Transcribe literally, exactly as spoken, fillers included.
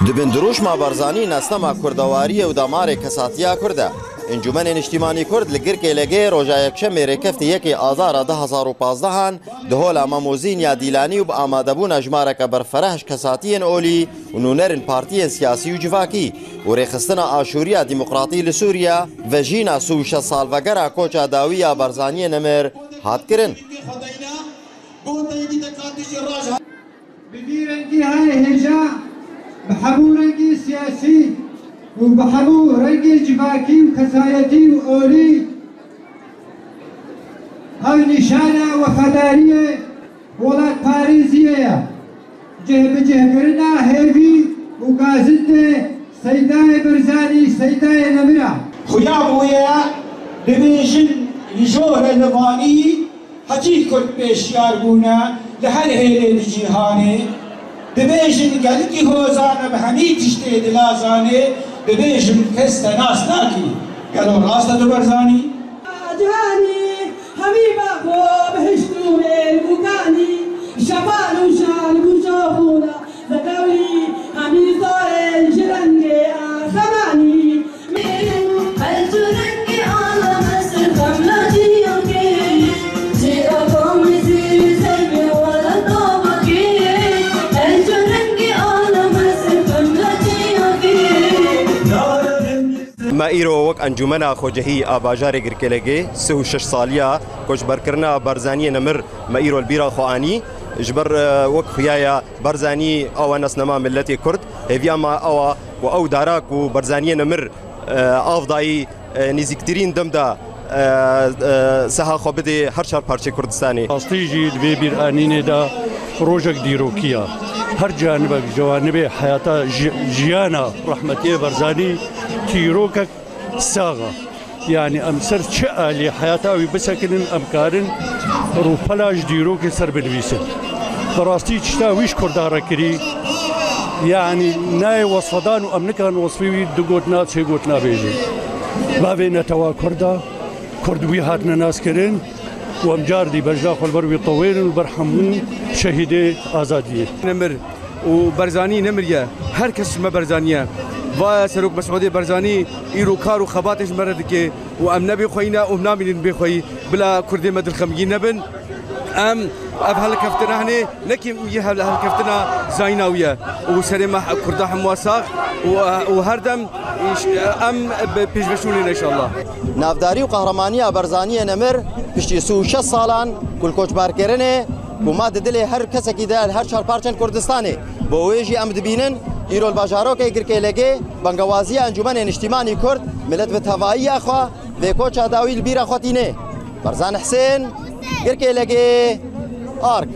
Di bin dirûşma Barzanî nasnama kurdewariyê û damarê kesatiya Kurd e. Encûmenê Niştîmanî Kurd li Girkê Legê roja Yekşemê rêkefti yekê Azara du hazar û pazdehan di Hola Mamozîn ya Dîlanî û bi amadebûna jimareke berfereh ji kesatiyên olî û nûnerên partiyên siyasî û civakî û rêxistina aşûriya demokratî li Sûriye, vejîna sî û şeş salvegera koça dawî ya Barzaniyê Nemir hat kirin. Bi vî rengî hay hêja, bi hemû rengî siyasî û bi hemû rengê civakî û kesayetî û olî, ew nîşana wefadariyê welatparêziyê ye. Cihbicihkirina hêvî û gazindê Seydayê Barzanî, Seydayê Nemir e. Xuya bûye, dibêjin li jor e li vanî, Hecî Kurd pêşiyar bûne li her hêlê di cîhanê. Dibêjin gelikî hozan e bi hemî tiştê dila zanê. Dibêjin kes te nas nakî. Gelo rast e tu Barzanî? Cihanî hemî baxo bihişt û mêl û kanî. Şepan û şal û şaxûna Zedewlî hemî zarê ji rengê asemanî. Me îro wek Encûmena Xwecehî a bajarê Girkêlegê sih û şeş saliya koçberkirina Barzaniyê Nemir me îro li bîra xwe anî. Ji ber, e, wek xuya ya Barzanî awa nasnama miletê Kurd, hêviya me awa ku ew dara ku Barzaniyê Nemir, e, av dayî, e, nêzîktirîn dem de, e, e, seha xwe bidê her çar parçeyê Kurdistanê. Rastî jî di vê bîranînê de rojek dîrokî ye. Her canibek, cewanibê heyata ji-, jiyana rehmetiyê Barzanî tîrokek sax e. Yanî em ser çi alî heyata wî bisekinin, em karin rûpela ji dîrokê ser binivîsin. Bi rastî tişta wî ji Kurda re kirî, yanî nayê wesfedan û em nikarin wesfê wî du gotina, sê gotina bêjin. Bavê netewa Kurda, Kurd wî hatine naskirin û em car dî bejna xwe li ber wî tewêrin û li ber hemû şehîdê azadiyê. Nemir û Barzanî nemiriye. Her kes ji me Barzanî ye. Va Serok Mesûdê Barzanî îro kar û xebatê ji me re dike û em ne bêxweyî ne û namînin bêxweyî. Bila Kurdê me dilxemgîn nebin. Em ev helkeftina hinê, ne kêm yê hev-, helkeftina zayîna wî ye. Û serê me Kurda hemû sax û, û her dem em bi pêşveçûnê ne înşallah. Navdarî û qehremanîya Barzaniyê Nemir piştî sî û şeş salan ku li koçberkirinê, ku ma di dilê her kesekî de li her çar parçên Kurdistanê. Bo wê jî em dibînin, îro li bajarokê Girkêlegê bangewaziya Encûmenê Niştîmanî Kurd, milet bi tevahiya xwe vê koça dawî li bîra xwe tîne. Barzan Hisên, Girkêlegê, Ark.